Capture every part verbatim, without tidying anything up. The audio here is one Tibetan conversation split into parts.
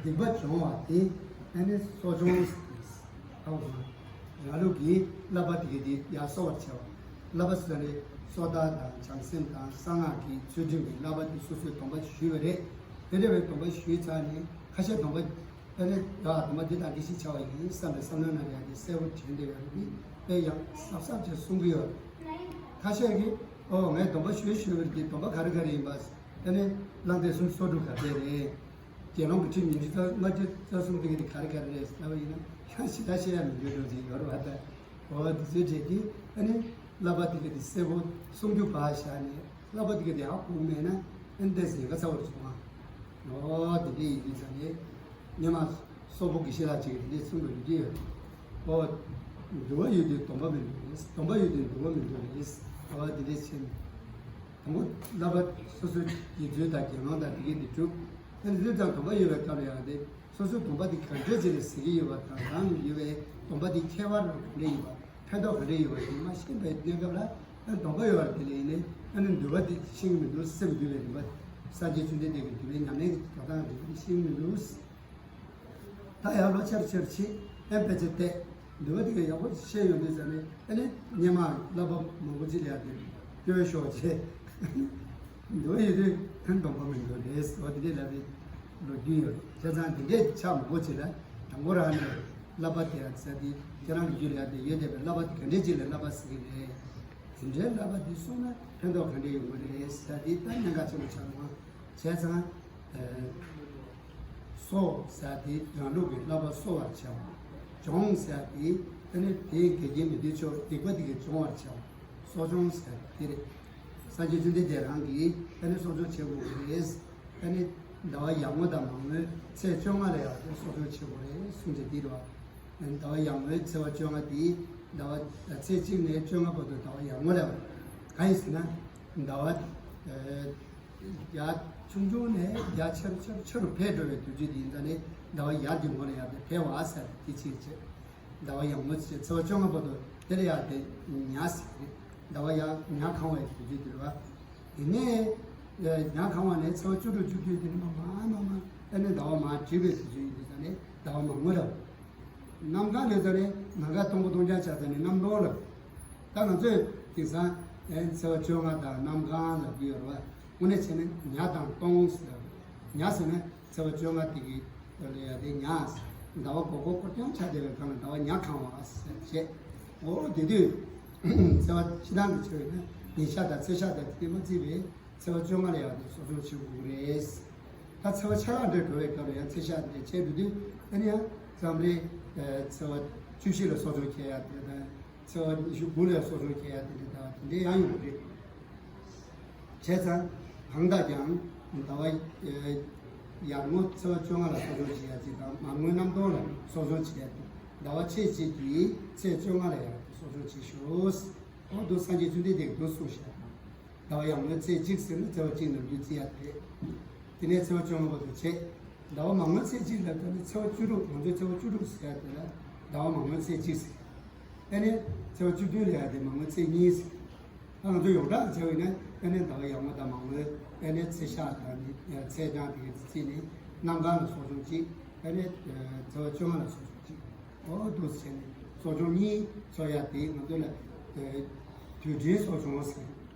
སྡིག་པ་སྦྱོང་བ་དེ་ཨ་ནི་གསོ་སྦྱོང་ཟེར་གྱི་ཡོད། རང་ལུགས་ཀྱི་བསླབ་པ་དེ་གའི་དེ་ཡར་གསོ་བར་བྱ་བ། བསླབ་པ་ཟེར་ནས་སོ་ཐར་དང་བྱང་སེམས་དང་གསང་སྔགས་ཀྱི་ཚུལ་ཁྲིམས་ཀྱི་བསླབ་པ་དེ་སོ་སོའི་སྡོམ་པ་ཞུས་པ་རེད། དེ་འདྲ་བའི་སྡོམ་པ་ཞུས་ཚར་ནས་ཁ་ཤས་སྡོམ་པ་ཨ་ནི་ཡ་སྡོམ་པ་འདི་དང་འདི་ཞིག་བྱ་བ་ཡིན་བསམ་པའི་བསམ་བློའི་ནང་ལ་ཡང་དེ་གསལ་པོ་དྲན་བསྡད་ཡོད་རེད། དེ་དཔེ་ཡག་གཟབ་གཟབ་བྱས་གསུང་གི་ཡོད་རེད། ཁ་ཤས་ཀྱིས་ཨོ་ངས་སྡོམ་པ་ཞུས་ཞུས་པ་རེད། དེ་སྡོམ་པ་ག་རེ་ག་རེ་ཡིན་པ། ཨ་ནི་བླང་དོར་གསུམ་སོ་དྲུག་ག་རེ་རེད། དགེ་སློང་གི་ཁྲིམས་ཉི་ཤུ་རྩ་ལྔ་བཅུ་རྩ་གསུམ་དེ་ག་རེ་ག་རེ་རེད་ལབ་པ་ཡིན་ན་ཡང་ཞེ་དྲག་བཤད་ཡ་མི་འདུག་འགྲོ་ཅིག་ཡོད་རེད་བ། ད་འོ་དེ་ཚོའི་གྲས་ཀྱིས་ཨ་ནི་བསླབ་པ་དེ་ག་དེ་གསལ་པོ་སུམ་ཅུ་པ་བཞག་ནས་བསླབ་པ་དེ་ག་དེ་ཧ་གོ་མེད་ན་ཨ་ནི་ཏོག་ཙམ་ཉེན་ཁ་ཚ་བོར་སོང་ང་། འོ་དེ་འདྲ་ཡིན་དུས་ཙང་ནས་སྔོན་མ་སོག་པོ་དགེ་བཤེས་ལགས་ཅིག་གིས་དེ་འདྲ་གསུངས་པ་རེད་ཀྱི་ཡོད། འོ་འདུལ་བ་ཡོད་དུས་སྡོམ་པ་མི་འདུག་རེད། སྡོམ་པ་ཡོད་དུས་འདུལ་བ་མི་འདུག་རེད། འོ་དེ་འདྲ་བྱས་ནས། དང་པོ་བསླབ་པ་སོ་སོའི་དགེ་ཚུལ་དང་དགེ་སློང་དང་དེ་གའི་དེ་སྒྲུབ། ཨ་ནི་དེ་ཙམ་སྡོམ་པ་ཡོད་པའི་སྐབས་ལ་ཡང་དེ་སོ་སོའི་སྡོམ་པ་དེ་ག་འདྲ་ཅིག་ལ་ཟེར་གྱི་ཡོད་པ་དང་རང་ལ་ཡོད་པའི་སྡོམ་པ་དེ་ཁྱད་པར་ག་འདྲ་ཡོད་པ་ཕན་ཐོགས་ག་འདྲ་ཡོད་པ་དེ་མ་ཤེས་པའི་གནས་སྐབས་ལ་ཨ་ནི་སྡོམ་པ་ཡོད་པ་དེ་ལ་ཡིན་ནའི་ཨ་ནི་འདུལ་བ་དེ་ཤེས་ཀྱི་མི་འདུག་སེམས་འདུལ་བའི་རིམ་པ། སངས་རྒྱས་བཅོམ་ལྡན་འདས་ཀྱི་འདུལ་བའི་ཉམས་ལེན་གྱི་འགྲོ་སྟངས་རིམ་པ་དེ་ཤེས་ཀྱི་མི་འདུག་ད་ཡར་ལོ་ཆེར་ཆེར་ཕྱིན་ཨེ་དཔེ་ཆ་བལྟས། འདུལ་བ་དེ་ག་ཡག་པོ་ཤེས་ཡོང་དུས་ཙ་ནས་ཨ་ནི་སྔོན་མ་བསླབ་པ་མང་པོ་ཅིག་ལ་ཡང་དེ་སྐྱོན་ཤོར་བྱས། འདུལ་བ་ཡོད་དུས་ཨ་ནི་སྡོམ་པ་མི་འདུག་རེད་ཟེར་བ་དེ་འདྲ་ལབ་པའི་ལོ་རྒྱུས་ཡོད་རེད། བྱས་ཙང་དེ་འདྲའི་ཆ་མང་པོ་ཅིག་ལ་དང་པོ་རང་ནས་བསླབ་པ་དེ་ཡང་ཟེར་དེ་ཁྱེད་རང་གི་རྒྱུད་ལ་ཡང་དེ་ཡོད་བསྡད་པའི་བསླབ་པ་དེ་ག་འདྲའི་ཅིག་ལ་བསླབ་པ་ཟེར་གྱི་རེད། དེ་འདྲའི་བསླབ་པ་འདི་སྲུང་ན་ཕན་ཐོགས་ག་འདྲ་ཡོང་གི་རེད་ཟེར་དེ་ད་གནད་འགག་ཆེན་པོ་ཆགས་འདུག་བྱས་ཙང་། ཨ་གསོ་ཟེར་དེ་རང་ལུགས་ཀྱི་བསླབ་པ་གསོ་བར་བྱ་བ། སྦྱོང་ཟེར་དེ་ཨ་ནི་དེའི་འགལ་རྐྱེན་མི་འདོད་ཕྱོགས་སྡིག་པ་དེ་གས་སྦྱོང་བར་བྱ་བ། གསོ་སྦྱོང་ཟེར་དེ་རེད། སངས་རྒྱས་བཅོམ་ལྡན་འདས་རང་གིས་ཨ་ནི་གསོ་སྦྱོང་བྱེད་དགོས་ཀྱི་རེད། ཨ་ནི་ཟླ་བ་ཡར་ངོ་དང་མར་ངོའི་ཚེས་བཅོ་ལྔ་ལ་ཡང་དེ་གསོ་སྦྱོང་བྱེད་དགོས་རེད་གསུངས་ཏེ་འདི་རེད་བ། ཟླ་བ་ཡར་ངོའི་ཚེས་པ་བཅོ་ལྔ་དེ་ཟླ་བ་ཚེས་གཅིག་ནས་བཅོ་ལྔ་བར་དུ་ཟླ་བ་ཡར་ངོ་ལབ་པ། གང་ཡིན་ཟེར་ན་ཟླ་བ་ཡར་ཆུང་ཆུང་ནས་ཡར་ཆེ་རུ་ཆེ་རུ་ཆེ་རུ་འཕེལ་འགྲོ་བའི་དུས་ཚོད་དེ་ཡིན་ཙང་ནས་ཟླ་བ་ཡར་གྱི་ངོ་ལ་ཡང་དེ་འཕེལ་བ་ཟེར་དེ་ཅིག་བྱས། ཟླ་བ་ཡར་ངོ་ཚེས་པ་བཅོ་ལྔ་བར་དུ་དེ་ལ་ཡང་དེ་ཉ་ཟེར་གྱི་རེད། ཟླ་བ་ཡར་ཉ་གང་བའི་དུས་ཚོད་དེ་རེད་བ། དེ་ནས་ཉ་གང་བ་ནས་ཚེས་པ་བཅུ་དྲུག་བཅུ་བདུན་དེ་ནས་མར་མར་མར་མར་ཨ་ནི་ཟླ་བ་མར་བྲི་བའི་དུས་ཚོད་ཡིན་དུས་ཙང་ནས་ཟླ་བ་མར་ངོ་ལབ། གནམ་གང་ལབ་ཙང་ནས་ནམ་མཁའ་སྟོང་པ་སྟོང་རྐྱང་ཆགས་ཙང་ནས་གནམ་སྟོང་ལབ། ད་ང་ཚོས་དེང་སང་ཨེ་ཚེས་པ་བཅོ་ལྔ་དང་གནམ་གང་ལབ་ཀྱི་ཡོད་རེད་བ། དངོས་གནས་བྱས་ན་ཉ་དང་སྟོང་ཟེར་བ། ཉ་ཟེར་ན་ཚེས་པ་བཅོ་ལྔ་དེ་གི་ལ་ཡ་དེ་ཉ་ཟེར། ཟླ་བ་མགོ་སྐོར་སྐོར་རྐྱང་ཆགས་བསྡད་པའི་སྒང་ལ་ཟླ་བ་ཉ་གང་བ་ཟེར་བྱས། འོ་དེ་དུས་ཚེས་པ་ཕྱི་ནང་གི་ཆོས་ཡིན་ན་ཉིན་ཞག་དང་ཚེས་ཞག་དང་དེ་མ་བརྩིས་པའི་ཚེས་པ་བཅོ་ལྔ་ལ་ཡང་དེ་གསོ་སྦྱོང་བྱེད་དགོས་ཀྱི་རེད། ད་ཚེས་པ་ཆ་ལག་འདྲ་འགྲོ་བའི་སྐབས་ལ་ཡང་ཚེས་ཞག་འདྲ་བྱས་འགྲོ་དུས་ཨ་ནི་ཡང་འཛམ་གླིང་ཚེས་པ་བཅུ་བཞི་ལ་གསོ་སྦྱོང་བྱེད་ཡ་དེ་དང་ཚེས་པ་ཉི་ཤུ་དགུ་ལ་གསོ་སྦྱོང་བྱེད་ཡ་དེ་འདྲ་དང་དེ་འདྲ་ཡང་ཡོང་གི་རེད། བྱས་ཙང་གང་ལྟར་ཀྱང་ཟླ་བ་ཡར་ངོ་ཚེས་པ་བཅོ་ལྔ་ལ་གསོ་སྦྱོང་བྱེད་ཡ་གཅིག་དང་མར་ངོའི་གནམ་སྟོང་ལ་གསོ་སྦྱོང་བྱེད་ཡ་གཅིག་ཟླ་བ་ཕྱེད་གཅིག་གི་ཚེས་བཅོ་ལྔ་ལ་ཡང་གསོ་སྦྱོང་བྱེད་ཤོག་འོ་འདུག་སངས་རྒྱས་བཅོམ་ལྡན་འདས་ཀྱིས་འདུག་གསུངས་ཤག་ཟླ་བ་ཡར་ངོའི་ཚེས་གཅིག་ཟེར་ན་ཚེས་པ་གཅིག་ནམ་རྒྱུན་བརྩི་ཡ་དེ་རེད། དེ་ནས་ཚེས་པ་བཅོ་ལྔ་བར་དུ་བྱས། ཟླ་བ་མར་ངོའི་ཚེས་གཅིག་ལ་ལྟོས་ནས་ཚེས་པ་བཅུ་དྲུག་ང་ཚོས་ཚེས་པ་བཅུ་དྲུག་ཟེར་ཡ་དེ་ལ་ཟླ་བ་མར་ངོའི་ཚེས་གཅིག་ཟེར། ཨ་ནི་ཚེས་པ་བཅུ་བདུན་ལ་ཡ་དེ་མར་ངོའི་ཚེས་གཉིས་ཟེར། ད་ང་ཚོ་ཡོངས་གྲགས་ཀྱི་བྱ་བ་ཡིན་ན་ཨ་ནི་ཟླ་བ་ཡར་ངོ་དང་མར་ངོའི་ཨ་ནི་ཚེས་ཞག་དང་ནི་ཚེས་གྲངས་དེ་ག་ཚོ་བརྩིས་ནས་གནམ་གང་ལ་གསོ་སྦྱོང་གཅིག་ཨ་ནི་ཚེས་པ་བཅོ་ལྔ་ལ་གསོ་སྦྱོང་གཅིག་འོ་འདུག་སེ་བྱས་ནས་གསོ་སྦྱོང་གཉིས་འཚོགས་ཡ་དེ་ང་ཚོ་ལ་དུས་དྲན་གསོ་སྦྱོང་ཟེར།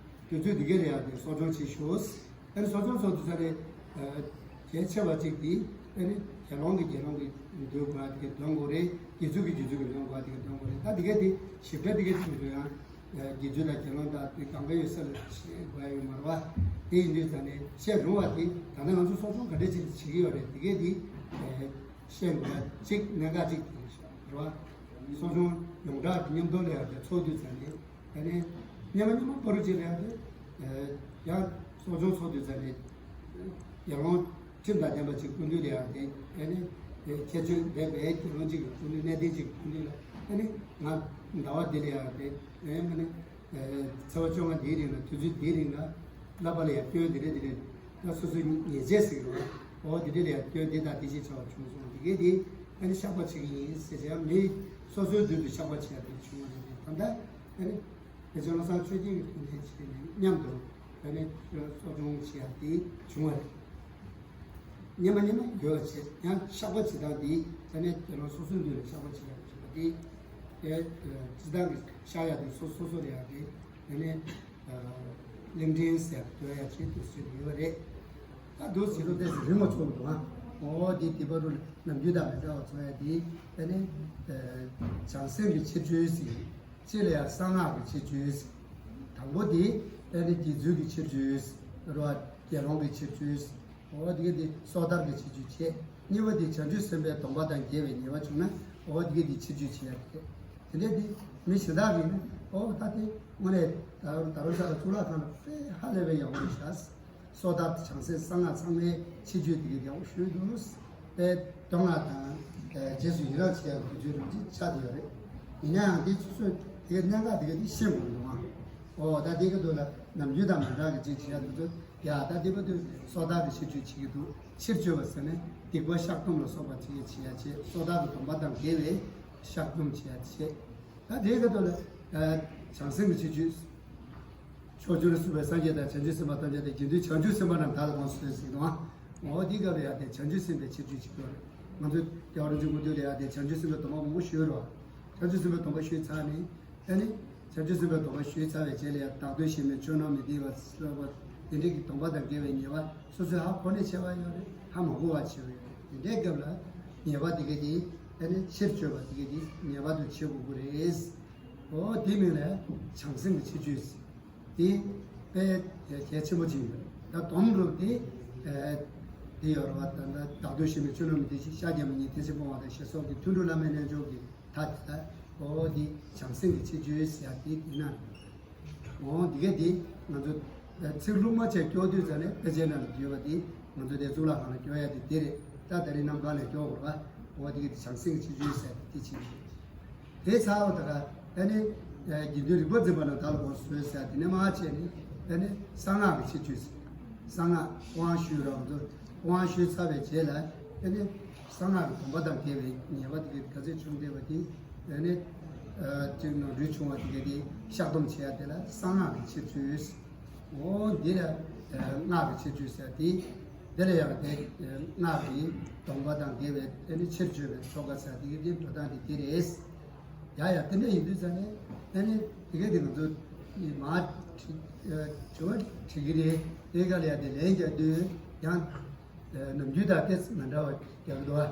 དུས་ཚོད་འདི་ག་ལ་ཡ་དེ་གསོ་སྦྱོང་བྱེད་ཤོག་ཨ་ནི་གསོ་སྦྱོང་སོགས་དུས་ཚོད་རེ་གལ་ཆེ་བ་གཅིག་དེ་ཨ་ནི་དགེ་སློང་གི་དགེ་སློང་གི་འདོན་དགོས་པ་དེ་ག་འདོན་དགོས་རེད། དགེ་ཚུལ་གྱི་དགེ་ཚུལ་གྱི་འདོན་དགོས་པ་དེ་ག་འདོན་དགོས་རེད། ད་འདི་ག་དེ་ཞིབ་ཕྲ་འདི་ག་དེ་ཚོ་ཡང་དགེ་ཚུལ་དང་དགེ་སློང་དག་དེ་གང་ག་ཡོད་ས་ལ་བཤད་དགོས་ཡ་ཡོད་མ་རེད་བ། དེ་ཡིན་དུས་ད་ནས་བཤད་རུང་བ་དེ་ད་ལྟ་ང་ཚོ་གསོ་སྦྱོང་ག་འདྲ་ཅིག་བྱེད་ཀྱི་ཡོད་རེད། འདི་ག་དེ་བཤད་དགོས་ཡ་གཅིག་གནད་འགག་གཅིག་དེ་རེད་བ། གསོ་སྦྱོང་ཡོངས་གྲགས་ཀྱི་མཉམ་དུ་ལ་ཡ་དེ་ཚོགས་དུས་ད་ནས། ཨ་ནི་སྙེ་མ་སྙེ་མ་བོར་རུ་ཅིག་ལ་ཡང་དེ་ཡང་གསོ་སྦྱོང་ཚོགས་དུས་ཙམ་ནས་དགེ་སློང་ཁྲིམས་དང་ལྡན་པ་ཅིག་སྐུ་མདུན་ལ་ཡང་དེ་ཨ་ནི་ཁྱད་ཆོས་ལྡན་པའི་དགེ་སློང་ཅིག་གི་སྐུ་མདུན་གནས་བརྟན་ཅིག་གི་སྐུ་མདུན་ལ་ཨ་ནི་ང་ཟླ་བ་འདི་ལ་ཡང་དེ་ཨ་ནི་ཚེས་པ་བཅོ་ལྔ་འདིའི་རིང་ལ་དུས་ཚོད་འདིའི་རིང་ལ་བསླབ་པ་ལ་ཡང་སྐྱོན་འདི་རེད་འདི་རེད། ད་སོ་སོའི་ཉེས་ཆད་ཟེར་གི་རེད། འོ་འདི་འདྲ་ལ་ཡང་སྐྱོན་འདི་དང་འདི་ཞེས་བྱ་བ་བྱུང་སོང་། འདི་གས་འདི་ཨ་ནི་བཤགས་པ་བྱེད་ཀྱི་ཡིན་ཟེར་བྱས་མི་སོ་སོའི་མདུན་དུ་བཤགས་པ་བྱས་པའི་བྱུང་བ་རེད། ད་ལྟ་ཨ་ནི་བོད་ལྗོངས་བློ་བཟང་ཆོས་རྒྱན་གྱི་ཐུགས་འཕྲིན་བྱས་ནས་མཉམ་དུ་ཨ་ནི་གསོ་སྦྱོང་བྱེད་ཡག་འདི་བྱུང་བ་རེད། སྙན་མ་སྙན་མ་ཡོད་པ་བྱས། ཡང་བཤགས་པ་བྱེད་སྟངས་འདི་དེ་ནས་དེ་རང་སོ་སོའི་མདུན་ལ་བཤགས་པ་བྱེད་ཡག་བྱེད་པ་འདི། དེ་སྤྱིར་བཏང་གི་བཤགས་ཡག་དེ་སོ་སོ་སོ་རེད་ཡག་གི། དེ་ནས་གླིང་ཕྲན་ཟེར་འདོན་ཡག་ཅིག་དུ་ཟེར་ཡོད་པ་རེད། ད་འདུག་ཟེར་རོ། དེ་རིང་མ་ཆོག་འདུག་ཨ། འོ་དེ་དེ་བར་དུ་ནམ་རྒྱུན་དང་མི་འདྲ་བ་ཚོ་ཡ་དེ། དེ་ནས་བྱང་སེམས་ཀྱི་ཕྱིར་བཅོས་ཟེར། གཅིག་ལ་ཡང་གསང་སྔགས་ཀྱི་ཕྱིར་བཅོས། དང་པོ་དེ་ཨ་ནི་དགེ་ཚུལ་གྱི་ཕྱིར་བཅོས། རོ། དགེ་སློང་གི་ཕྱིར་བཅོས། འོ་དེ་ག་དེ་སོ་ཐར་གྱི་ཕྱིར་བཅོས་བྱས། གཉིས་པ་དེ་བྱང་ཆུབ་སེམས་དཔའི་སྡོམ་པ་དང་འགལ་བའི་ཉེས་པ་བྱུང་ན། འོ་དེ་ག་དེ་ཕྱིར་བཅོས་བྱེད་ཡ་དེ་རེད། དེ་འདྲ་དེ་མི་གཞན་དག་གིས་ནི། འོ་ད་དེ་དངོས་གནས་ད་ད་རུང་ས་ལ་གཙུག་ལག་ཁང་ལ་དཔེ་ཧ་ལས་པའི་ཡག་པོ་རེད་ཤག། སོ་ཐར་དང་བྱང་སེམས་གསང་སྔགས་ཚང་མའི་ཕྱིར་བཅོས་དེ་ག་དེ་ཡག་པོ་ཞུས་འདུག། དཔེ་མདོ་སྔགས་དང་། ཨེ། རྗེས་སུ་ཡི་རང་བྱེད་ཡག་དུས་ཚོད་རིམ་གྱིས་ཆགས་བསྡད་ཡོད་རེད། ཡིན་ན་ཡང་དེ་སོ་སོས་དེ་ག་གནད་འགག་དེ་ག་དེ་ཤེས་དགོས་འདུག་ཨང་། ཨོ་ད་དེ་ག་དུས་ལ་ནམ་རྒྱུན་དང་མི་འདྲ་གི་ཅིག་བྱེད་ཡག་དུས་ཚོད། ཡ་ད་དེ་བར་དུ་སོ་ཐར་གྱི་ཕྱིར་བཅོས་བྱེད་ཀྱི་འདུག། ཕྱིར་བཅོས་པ་ཟེར་ནས་སྡིག་པ་བཤགས་སྡོམ་ལ་སོགས་པ་བྱེད་ཡག་བྱེད་ཡག་བྱེད། སོ་ཐར་གྱི་སྡོམ་པ་དང་འགལ་བའི་བཤགས་སྡོམ་བྱེད་ཡག་བྱེད། ད་དེའི་སྐབས་དུ་ལ། ཨ། བྱང་སེམས་ཀྱི་ཕྱིར་བཅོས། ཕྱོགས་བཅུ་ན་བཞུགས་པའི་སངས་རྒྱས་དང་། བྱང་ཆུབ་སེམས་དཔའ་ཐམས་ཅད་དང་། དགེ་འདུན་བྱང་ཆུབ་སེམས་དཔའ་རྣམས་བདག་ལ་དགོངས་སུ་གསོལ་ཟེར་གྱི་འདུག་ཨ། འོ་འདི་སྐབས་ལ་ཡང་དེ་བྱང་ཆུབ་སེམས་དཔའི་ཕྱིར་བཅོས་བྱེད་དགོས་རེད། ང་ཚོ་རྒྱལ་བ་རིན་པོ་ཆེ་སྐུ་མདུན་ལ་ཡང་དེ་བྱང་ཆུབ་སེམས་དཔའི་སྡོམ་པ་མང་པོ་ཞུས་རོགས། བྱང་ཆུབ་སེམས་དཔའི་སྡོམ་པ་ཞུས་ཚར་ནས། ཨ་ནི། བྱང་ཆུབ་སེམས་དཔའི་སྡོམ་པ་ཞུས་ཚར་བའི་རྗེས་ལ་ཡང་བདག་འདོད་གཞན་མིན་ཆོས་རྣམས་མི་བདེ་བ་སོགས་པ་དེ་འདྲའི་གི་སྡོམ་པ་དང་འགལ་བའི་ཉེས་པ་སོ་སོས་ཧ་གོ་ནས་བྱས་པ་ཡོད་རེད། ཧ་མ་གོ་བ་བྱས་པ་ཡོད་རེད། དེ་འདྲའི་སྐབས་ལ་ཉེས་པ་དེ་ག་དེ། ཨ་ནི་ཕྱིར་བཅོས་པ་དེ་ག་དེ་ངེས་པར་དུ་བྱེད་དགོས་ཀྱི་རེད། འོ་དེ་མིན་ལ་བྱང་སེམས་ཀྱི་ཕྱིར་བཅོས་དེ་དཔེ་གལ་ཆེན་པོ་ཅིག་ཡིན་པ་རེད། ད་སྡོམ་སྒྲུབ་དེ། ཨ། དེ་ཡོད་རེད་བ། ད་ད་བདག་འདོད་གཞན་མིན་ཆོས་རྣམས་མི་བདེ་ཞིང་། ཤཱཀྱ་མི་སྙན་ཐེག་ཆེན་སྤོང་བ་དང་ཞེས་སོགས་ཀྱི་ཐུན་དྲུག་བླ་མའི་རྣལ་འབྱོར་གྱི་ད་དེ་ལྟ། འོ་འདི་བྱང་སེམས་ཀྱི་ཕྱིར་བཅོས་ཟེར་ཡ་དེ་འདི་ན། འོ་འདི་ག་དེ་ང་ཚོ་ཚིག་ལྷུག་མ་བྱས་སྐྱོར་དུས་ཙ་ནས་དཔེ་ཆའི་ནང་ལ་བརྗོད་པ་དེ་ང་ཚོ་དེ་གཙུག་ལག་ཁང་ལ་སྐྱོར་ཡ་དེ་དེ་རེད། ད་དེ་རིང་གནམ་གང་ནས་སྐྱོར་དགོས་རེད་པ། འོ་འདི་ག་དེ་བྱང་སེམས་ཀྱི་ཕྱིར་བཅོས་ཟེར་ཡ་དེ་དེ་ཕྱིར་བཅོས། དེ་ཚར་བ་ད་ག་ཨ་ནི་དགེ་འདུན་རིག་པ་འཛིན་པ་རྣམས་བདག་ལ་དགོངས་སུ་གསོལ་ཟེར་ཡ་དེ་ནས་མར་བྱས་ནས། ཨ་ནི་གསང་སྔགས་ཀྱི་ཕྱིར་བཅོས་ཟེར། གསང་སྔགས་དབང་ཞུས་རང་ཚོ། དབང་ཞུས་ཚར་བའི་རྗེས་ལ། ཨ་ནི་གསང་སྔགས་ཀྱི་སྡོམ་པ་དང་འགལ་བའི་ཉེས་པ་དེ་ག་ཚོད་བྱུང་བསྡད་པ་དེ། ཨ་ནི་ཨ་གཅིག་ནོར་འཁྲུལ་བྱུང་བ་དེ་ག་དེ་བཤགས་སྡོམ་བྱེད་ཡ་དེ་ལ་གསང་སྔགས་ཀྱི་ཕྱིར་བཅོས། འོ་འདི་ལ་ཨ་སྔགས་ཀྱི་ཕྱིར་བཅོས་ཟེར་ཏེ། འདི་ལ་ཡང་དེ་ཨ་སྔགས་ཀྱི་སྡོམ་པ་དང་འགལ་བའི། ཨ་ནི་ཕྱིར་བཅོས་པའི་ཆོ་ག་ཟེར་དེ་ག་དེ་འགྲོ་སྟངས་དེ་དེ་རེད། ཡ་ཡ་དེ་འདྲ་ཡིན་དུས་ཙ་ནས། ཨ་ནི་དེ་ག་དེ་ང་ཚོ་མར་དྲི་ཨ་དྲི་བ་དྲི་གི་རེད། དེ་ག་ལ་ཡ་དེ་ལན་རྒྱག་དུས་ཡང་ཨ་ནམ་རྒྱུན་དང་ཏོག་ཙམ་མ་འདྲ་བ་རྒྱག་གི་འདུག་ཨ།